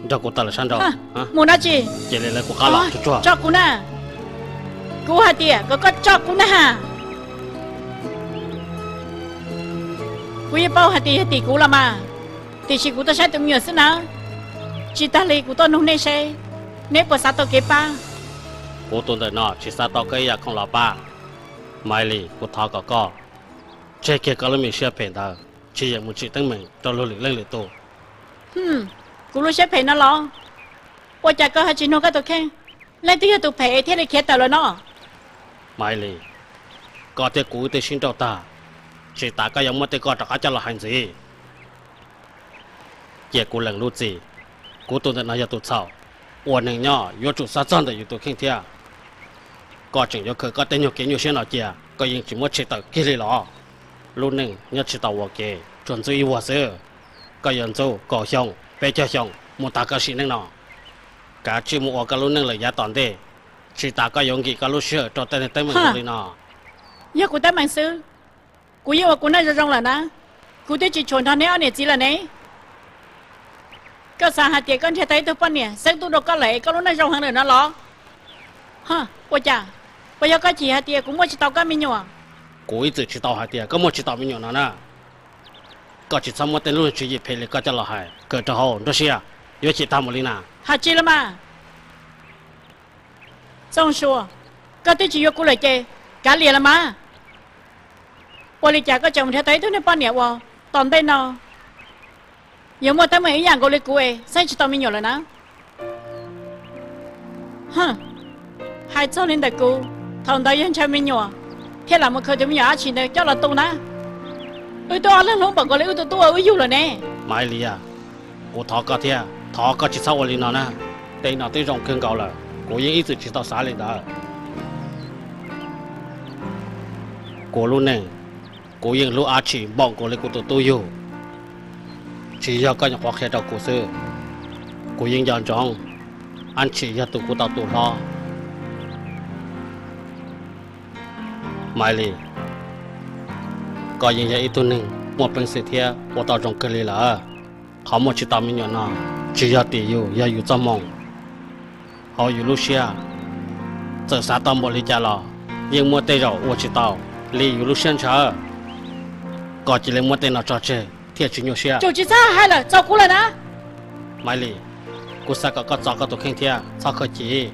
Nrog kuv tawm lawm sab nraud. Mus dab tsi? Cia li lawv kuv qab los tsuag tsuag. Tso kuv na. Kuv hais tias kom koj tso kuv na. Kuv yeej paub hais tias yog tim kuv los mas, tiam sis kuv tuaj saib tus me nyuam xwb na. Tsis tas li kuv tuaj nug nej seb neb puas xav tau kev pab. Kuv tus ntawm no tsis xav tau koj ib yam khoom los pab. Maiv Lis, kuv thov kom koj tseg kiag koj lub me siab phem ntawd, tsis yeem mus tsim teeb meem rau luag lwm leej lwm tus. Kuv lub siab phem no los? Ua cas koj ho tsis nug koj tus kheej, leej twg yog tus phem es thiaj li khiav tawm lawm no? Maiv Lis, koj thiab kuv wb twb sib nrauj tag, tsis tas koj yuav muab tej koj rov qab coj los hais ntxiv. Cia kuv lees lub txim, kuv tus ntawm no yog tus txhaum, ua neeg nyob yuav tsum xav txog ntawm yus tus kheej thiab. Koj tseem yuav khaws koj tej nyuag kev nyuaj siab no cia, koj yeej tsis muab tshem tawm kiag li los? Lub neej nyob tsis tau ua ke, tsuas ntxub ib vuag xwb. Koj yuav ntxub kaum xyoo peb caug xyoo mus tag koj sim neej no. Kav tsij mus ua koj lub neej lawm yav tom ntej, tsis tas koj yuav nkim koj lub sij hawm rau tej neeg teeb meem zoo li no. Yog kuv teeb meem xwb, kuv yeej ua kuv neej zoo zoo lawm na. Kuv twb tsis tshua nrog neb ob niam txiv lawm ne. Koj xav hais tias koj nrhiav tau ib tug poj niam xeeb tub rau koj lawm es koj lub neej zoo heev lawm no los? Ua cas? Puas yog koj chim hais tias kuv muaj tsis tau koj me nyuam? Kuv ib txwm tsis tau hais tias koj muaj tsis tau me nyuam no na. Koj tsis txhob muab tej lub tswv yim phem li koj coj los hais, kawm rau hauv nruab siab, yuav chim tag mus li na. Hais tsis los mas. Txooj Sua, koj twb tsis yuav kuv lawm ces kav liam los mas. Ua li cas koj tseem mus nrhiav tau ib tug niag poj niam uas tom ntej no yuav muaj teeb meem ib yam nkaus li kuv es xeeb tsis tau me nyuam lawm na? Hais txog li ntawm kuv, thaum ntawd yog ntshaw me nyuam thiaj lam mus khaws tus me nyuam dab tsi ntawd coj los tu na. Wb twb ob leeg hlub npaum nkaus li wb tus tub uas wb yug lawm ne. Maiv Lis, kuv thov koj thiab, thov koj tsis txhob ua li no na. Tej no twb zoo kawg nkaus lawm, kuv yeej ib txwm tsis tau xav li ntawd. Kuv lub neej, kuv yeej hlub Atsis npaum nkaus li kuv tus tub yug. Tsis yog koj nyuam qhuav qhia rau kuv xwb, kuv yeej nco ntsoov Atsis yog tus kuv tau tu hlob. Maiv Lis, koj yeej yog ib tug neeg muaj peev xwm thiab ua tau zoo kawg li lawm. Qhov muaj tsis tau me nyuam no tsis yog tim yus, yog yus txoj hmoo. Hauv yus lub siab, txawm xav tau npaum li cas los yeej muaj tej zaum ua tsis tau li yus lub siab ntshaw. Koj cia li muab tej no tso tseg thiaj tsis nyuaj siab. Tsum tsis txhob hais lawm, txaus kuv lawm na. Maiv Lis, kuv xav kom koj txo koj tus kheej thiab txhob khaws chim.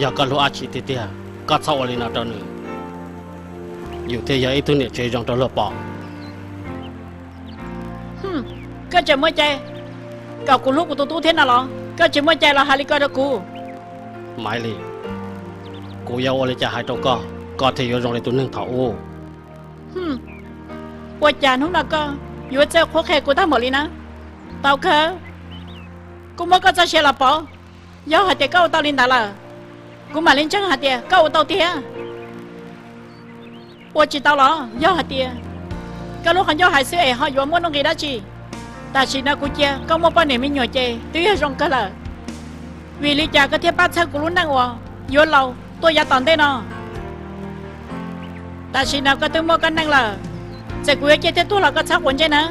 Yog koj hlub Atsis tiag tiag, koj txhob ua li no rau nws, yus thiaj yog ib tug niam tsev zoo rau luag pom. Koj tseem muaj cai kom kuv hlub kuv tus tub thiab no los? Koj tseem muaj cai los hais li ko rau kuv? Maiv Lis, kuv yuav ua li cas hais rau koj, koj thiaj yuav zoo li tus neeg thaum ub? Ua cas hnub no koj yuav txawj qhuab qhia kuv tag npaum li na? Tau kawg, kuv muab koj txoj sia los pauv. Yog hais tias koj ua tau li ntawd lawm, kuv mam li ntseeg hais tias koj ua tau tiag. Ua tsis tau los? Yog hais tias koj lub qhov ncauj hais xwb es ho yuav muaj nuj nqis dab tsi? Tam sim no kuv cia koj muaj poj niam me nyuam ces twb yog zoo kawg lawm. Vim li cas koj thiaj pab txhawb kuv lub neej uas yuav laus tuaj yav tom ntej no? Tam sim no koj twb muaj koj neej lawm, txawm kuv yuav ciaj thiab tuag los koj txhob quav ntsej na.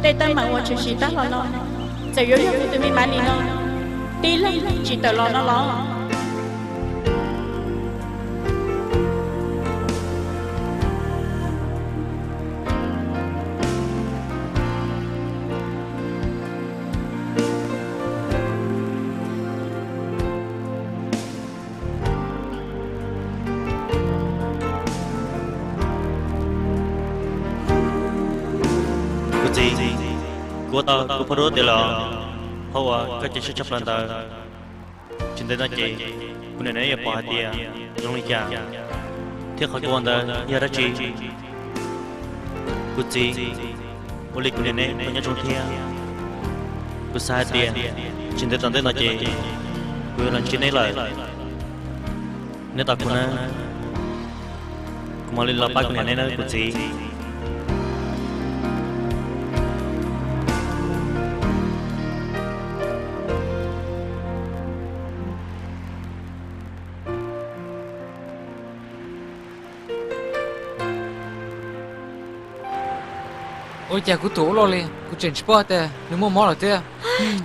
Tej teeb meem uas tshwm sim tag los no, txawm yuav yog kuv tus me Maiv Lis no tib leeg tsis tawm los no los? Kuv txiv, kuv ua tau kuv pog dua tiav lawm. Qhov uas koj cia siab tshaj plaws ntawd, tsis ntev no ces kuv niam neb yuav pom hais tias zoo li cas, thiab qhov kuv ua ntawd yog dab tsi. Kuv txiv, ua li kuv niam neb puas nyob zoo thiab? Kuv xav hais tias tsis ntev tom ntej no ces kuv yuav los ntsib neb lawm. Neb tos kuv na, kuv mam li los pab kuv niam neb na kuv txiv. Ua li cas kuv tuaj ua luaj li, kuv tseem tsis paub tias nws muaj mob lawm thiab.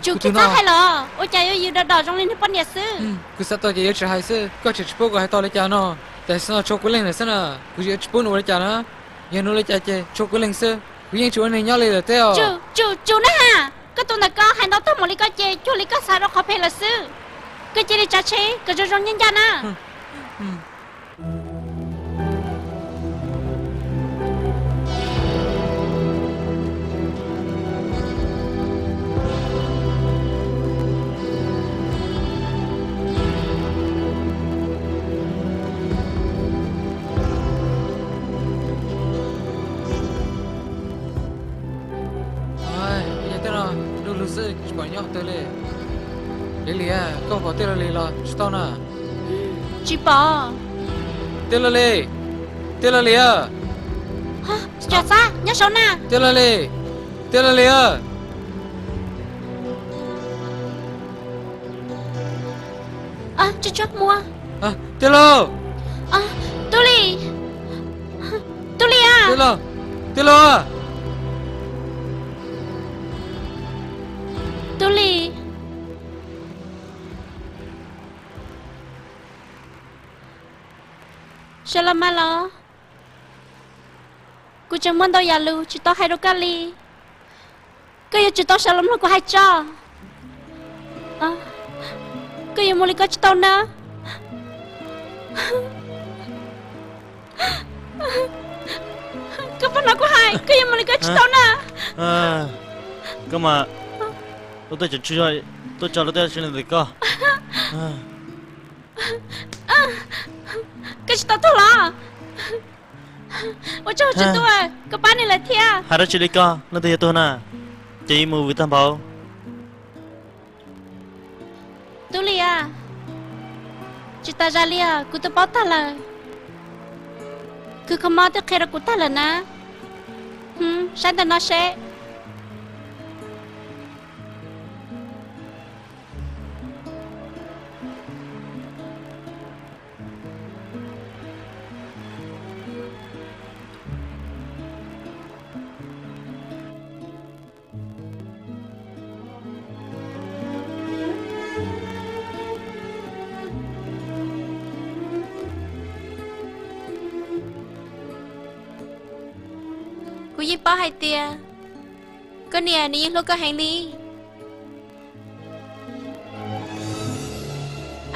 Tsum, kuv tsis txhob hais los, ua cas yuav yws do do zoo li niag poj niam xwb. Kuv xav tau ces yuav tsis hais xwb, koj tseem tsis paub kuv hais tau li cas no. Tam sim no tshuav kuv leeg lawm xwb na, kuv yuav tsis pub nws ua li cas na. Yog nws ua li cas ces tshuav kuv leeg xwb, kuv yeej tsis ua neeg nyob li lawm thiab. Tsum, tsum na has, koj tus ntawm ko hais ntau tag mus li ko ces cuag li koj xav rau qhov phem lawm xwb. Koj cia li tsav tsheb kom zoo zoo ncaj ncaj na. Yog tej no du lug xwb tsis pom nyob qhov twg li. Liv Lis, koj pom Tiaj Laj Lis los tsis tau na? Tsis pom. Tiaj Laj Lis, Tiaj Laj Lis. Cov xab nyob saud na. Tiaj Laj Lis, Tiaj Laj Lis. Tiaj Laj, Tub Lis, Tub Lis a. Tiaj Laj, Tiaj Laj, Tub Lis. Sawv los mas los, kuv tseem muaj ntau yam lus tsis tau hais rau koj li. Koj yuav tsum tau sawv los mloog kuv hais tso. Koj yuav mus li koj tsis tau na. Koj puas hnov kuv hais, koj yuav mus li koj tsis tau na. Koj mas, tuaj tso lub teb chaws ntawm koj. Koj tsis tau tuag los? Ua tsaug tsis tuaj, koj pab nws lawm thiab. Hais dab tsi li koj, leej twg yog tuag na? Ces mus vwm tag npaum. Tub Lis a, tsis tas zaj li os, kuv twb paub tag lawm. Khwv kho mob twb qhia rau kuv tag lawm na. Saib ntawm no seb. Kuv yeej paub hais tias koj niam nws yeej hlub koj heev li.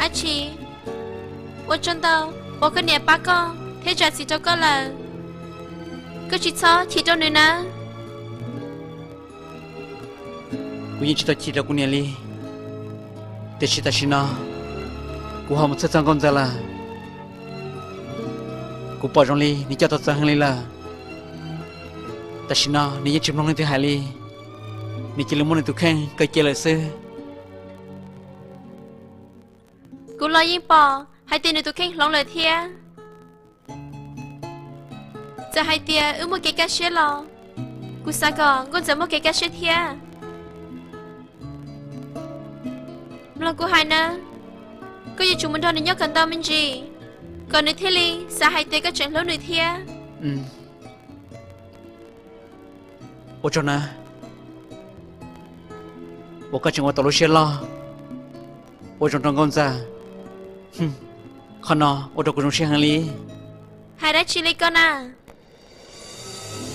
Ab tsi, ua tsaug ntau uas koj niam pab koj thiab zam txim rau koj lawm. Koj tsis txhob chim rau nws nawb. Kuv yeej tsis tau chim rau kuv niam li, tiam sis tam sim no kuv ho mus txhawj txog Nkauj Ntxawg lawm. Kuv pom zoo li nws coj tau txawv heev li lawm. Tam sim no nws yeej tsis mloog leej twg hais li, nws cia li muab nws tus kheej kaw cia lawm xwb. Kuv los yeej pom hais tias nws tus kheej hloov lawm thiab. Txawm hais tias wb muaj kev kaj siab los, kuv xav kom Nkauj Ntxawg muaj kev kaj siab thiab. Mloog kuv hais nawb, koj yuav tsum mus nrog nws nyob kom ntau me ntsis, kom nws thiaj li xav hais tias koj tseem hlub nws thiab. Ua tsaug nawb, uas koj tseem ua tau lub siab loj ua zoo rau Nkauj Ntxawg. Qhov no ua rau kuv zoo siab heev li. Hais dab tsi li koj na?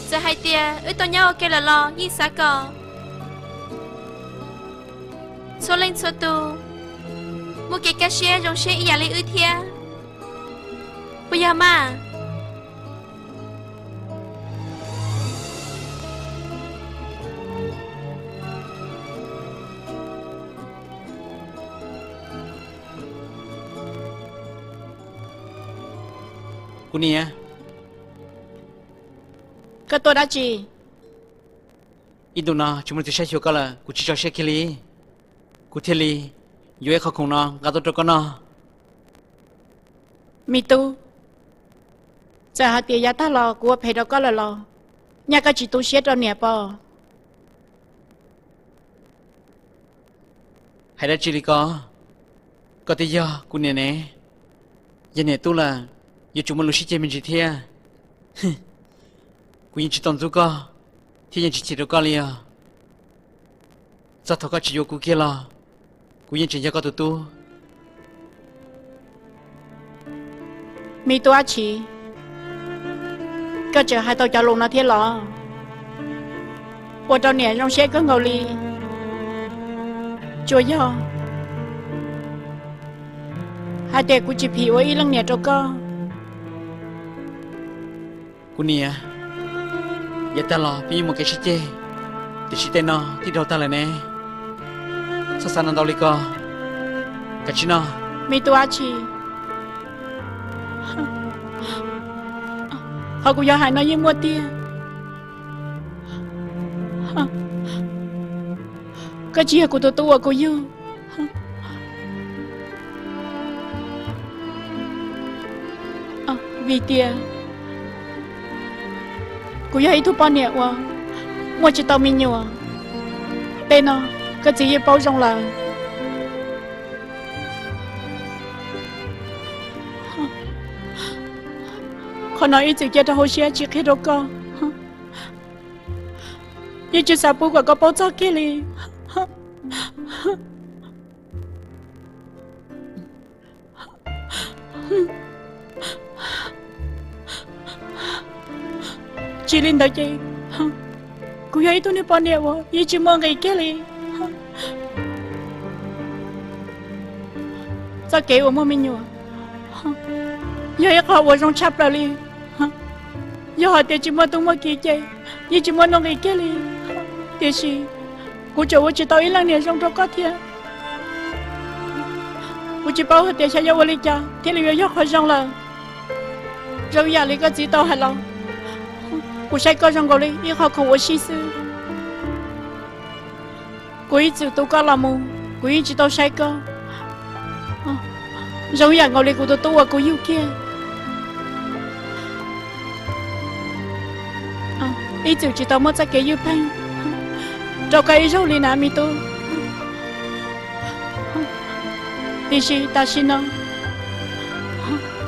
Txawm hais tias wb tau nyob ua ke lawm los yeej xav kom txhua leej txhua tus muaj kev kaj siab zoo siab ib yam li wb thiab, puas yog mas? Kuv niam, koj tuaj dab tsi? Ib ntus no tsis muaj leej twg saib xyuas koj lawm, kuv tsis tso siab kiag li. Kuv thiaj li yuav ib qho khoom no nqa tuaj rau koj noj. Me tub, txawm hais tias yav tag los kuv ua phem rau koj lawm los, nyaj koj tsis tu siab rau niam pob? Hais dab tsi li ko? Koj twb yog kuv niam ne, yog niam tub lawm, yuav tsum muaj lub siab ceg me ntsis thiab. Kuv yeej tsis tau ntxub koj, thiab yeej tsis chim rau koj li os. Txog thaum koj tsis yuav kuv kiag los kuv yeej tseem yog koj tus tub. Me tub Ab Tsi, koj tseem hais tau cov lus no thiab los? Ua rau niam zoo siab kawg nkaus li. Tsuas yog hais tias kuv tsis phim ua ib leej niam rau koj. Kuv niam, yav tag los peb yeej muaj kev sib ceg, tiam sis tej no twb dhau tag lawm ne. Txhob xav ntau li ko, kav tsij noj. Me tub Ab Tsi, qhov kuv yuav hais no yeej muaj tiag. Koj tsis yog kuv tus tub uas kuv yug. Vim tias kuv yog ib tug poj niam uas muaj tsis tau me nyuam. Tej no koj txiv yeej paub zoo lawm. Qhov no ib txwm cia rau hauv siab tsis qhia rau koj. Yeej tsis xav pub kom koj paub txog kiag li. Tsis li ntawd ces kuv yog ib tug niag poj niam uas yeej tsis muaj nqis kiag li. Txoj kev uas muaj me nyuam yog ib qho uas zoo tshaj plaws li. Yog hais tias tsis muaj tub muaj kiv ces yeej tsis muaj nuj nqis kiag li. Tiam sis kuv tseem ua tsis tau ib leej niam zoo rau koj thiab. Kuv tsis paub hais tias xyov yuav ua li cas thiaj li yuav yog qhov zoo lawm. Zoo yam li koj txiv tau hais los, kuv saib koj zoo nkaus li ib qho khoom ua si xwb. Kuv ib txwm tu koj los mus, kuv yeej tsis tau saib koj zoo yam nkaus li kuv tus tub uas kuv yug kiag. Ib txwm tsis tau muaj txoj kev ywj pheej rau koj ib zaug li na me tub. Tiam sis tam sim no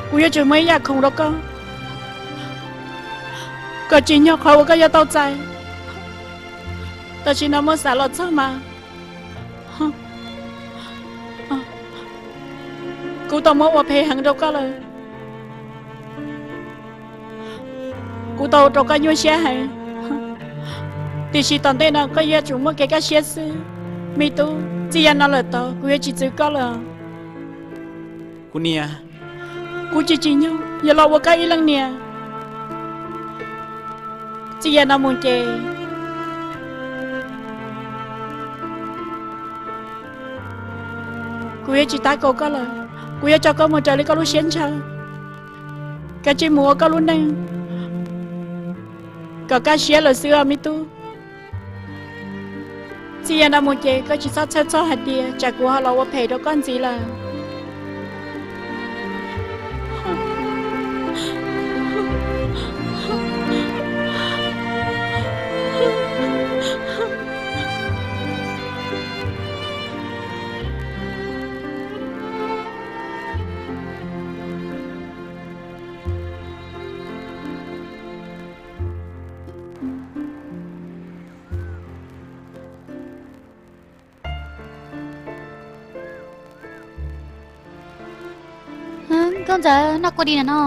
kuv yuav tsum muaj ib yam khoom rau koj, kom tsim nyog qhov uas koj yuav tau txais. Tam sim no muab xav los txog mas kuv tau muab ua phem heev rau koj lawm. Kuv tau rau koj nyuaj siab heev, tiam sis tom ntej no koj yuav tsum muaj kev kaj siab xwb. Me tub, txij yav no lawm tod kuv yuav tsis txwv koj lawm. Kuv niam, kuv tsis tsim nyog yuav los ua koj ib leej niam. Txij yav no mus ces kuv yuav tsis tab kaum koj lawm. Kuv yuav tso koj mus raws li koj lub siab ntshaw, kav tsij mus ua koj lub neej kom kaj siab lawm xwb os me tub. Txij yav no mus ces koj tsis txhob txhawj txog hais tias tsam kuv ho los ua phem rau koj ntxiv lawm. Nkauj ntxawm, noj kua dis no.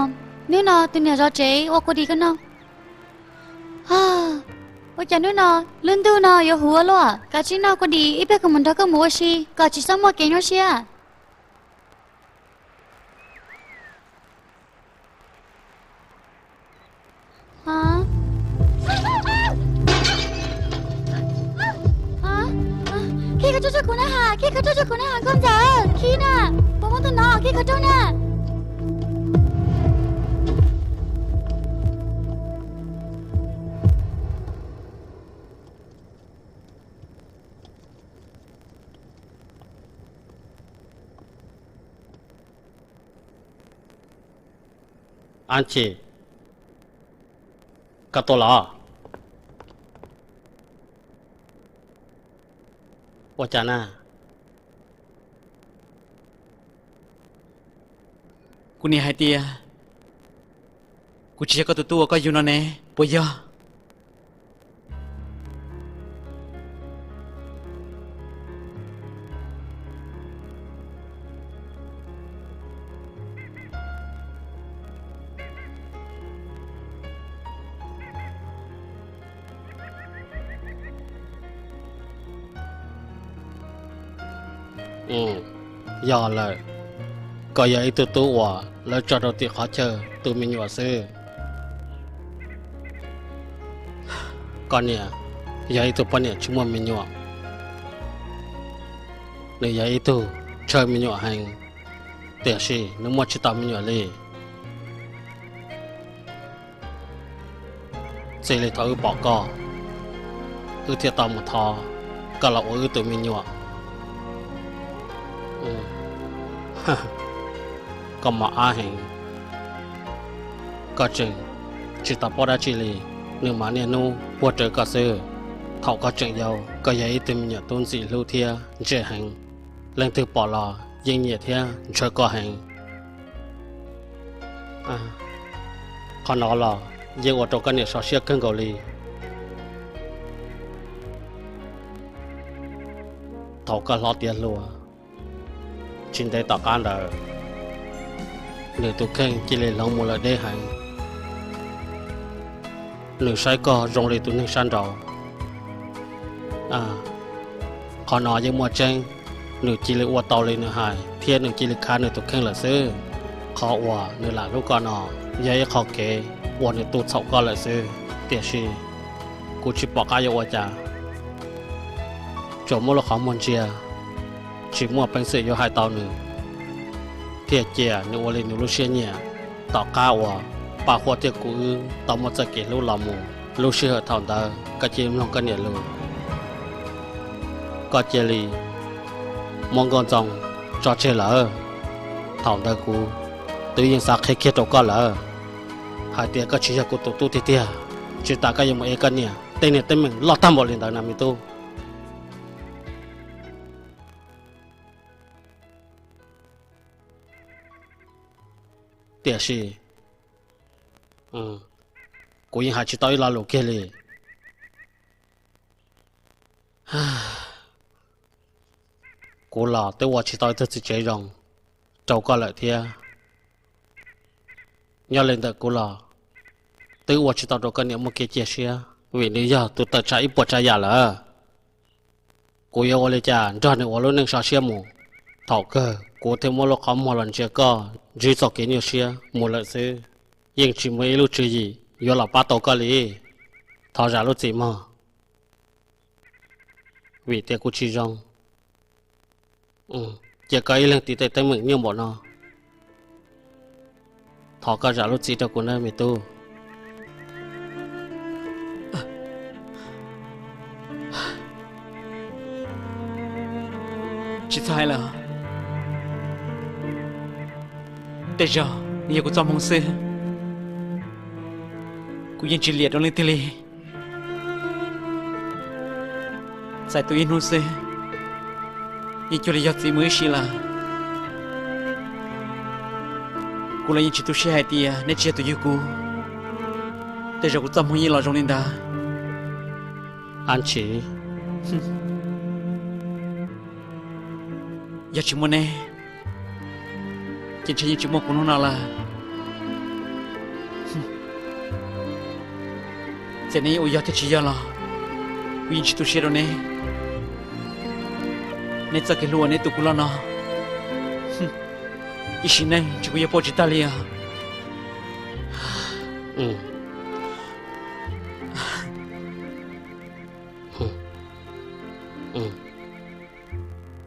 Hnub no tus niam zov tsev ua kua dis koj noj. Ua cas hnub no lub ntuj no yuav huv ua luaj? Kav tsij noj kua dis ib pliag kuv mam nrog koj mus ua si kom tsis txhob muaj kev nyuaj siab. Khib koj tso tseg kuv na has, khib koj tso tseg kuv na has, nkauj ntxawm, khib na, puas muaj tus no, khib koj rau na. Ab Tsi, koj tuaj los? Ua cas na? Kuv niam hais tias kuv tsis yog koj tus tub uas koj yug no ne, puas yog? Yog lawm, koj yog ib tug tub uas lawv tso rau tim qhov chaw tu me nyuam xwb. Koj niam yog ib tug poj niam tsis muaj me nyuam, nws yog ib tug ntshaw me nyuam heev, tiam sis nws muaj tsis tau me nyuam li. Txij li thaum wb pom koj, wb thiaj tau mus thov koj los ua wb tus me nyuam. Koj mos ab heev, koj tseem tsis tau paub dab tsi li, nws mas niaj hnub puag rawv koj xwb. Thaum koj tseem yau, koj yog ib tug me nyuam tub ntxim hlub thiab ntse heev, leej twg pom los yeej nyiam thiab ntshaw koj heev. Qhov no los yeej ua rau koj niam so siab kawg nkaus li. Thaum koj hlob tiav hluas, tsis ntev tom qab ntawd, nws tus kheej cia li hloov mus lawm deb heev. Nws saib koj zoo li tus neeg sab nraud. Qhov no yeej muaj tseeb, nws cia li ua tau li nws hais thiab nws cia li khav nws tus kheej lawm xwb. Qhov uas nws lam hlub koj no yog ib qho kev uas nws tu txhaum koj lawm xwb. Tiam sis kuv tsis pom qab yuav ua cas, tsuas muab lub qhov muag ntsia, tsis muaj peev xwm yuav hais tau nws, thiaj cia nws ua li nws lub siab nyiam. Tom qab uas Paj Huab thiab kuv wb tau muaj txoj kev hlub los mus, lub sij hawm thaum ntawd koj cia li mloog koj niam lus, koj cia li muab Nkauj Ntxoo tso tseg lawm. Thaum ntawd kuv twb yeej xav qhia kiag rau koj lawm hais tias koj tsis yog kuv tus tub tiag tiag, tsis tas koj yuav mus ev koj niam. Tej niag teeb meem loj tag npaum li ntawd na me tub. Tiam sis kuv yeej hais tsis tau ib lo lus kiag li. Kuv los twb ua tsis tau ib tug txiv tsev zoo rau koj lawm thiab. Nyob li ntawm kuv los twb ua tsis tau rau koj niam muaj kev cia siab, vim nws yog tus tawm tsam ib puas tsav yam lawm. Kuv yuav ua li cas nrog nws ua lub neej so siab mus? Thaum kawg kuv thiaj muab lub qhov muag los ntsia koj ntsib txoj kev nyuaj siab mus lawm xwb, yeej tsis muaj ib lub tswv yim yuav los pab tau koj li. Thov zam lub txim mog, vim tias kuv tsis zoo cia koj ib leeg tiv tej teeb meem nyuaj npaum no. Thov koj zam lub txim rau kuv nawb me tub. Tsis txhob hais lawm, tej zaum nws yog kuv txoj hmoo xwb, kuv yeej tsis liam rau leej twg li. Txais tus ib hnub xwb, yeej cuag li yog txiv mus ib sim lawm. Kuv los yeej tsis tu siab hais tias neb tsis yog tus yug kuv, tej zaum kuv txoj hmoo yeej los zoo li ntawd. Ab Ntsis, yog tsis muaj neb, ces ntshe yeej tsis muaj kuv hnub no lawm. Txawm neb ua yog thiab tsis yog los, kuv yeej tsis tu siab rau neb. Neb txoj kev hlub uas neb tu kuv los no, ib sim neej ntshe kuv yuav pauj tsis tag li os.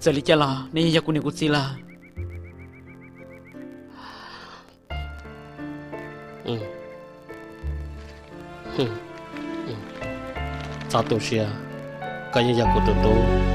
Txawm li cas los neb yeej yog kuv niam kuv txiv lawm. Txhob tu siab, koj yeej yog kuv tus tub.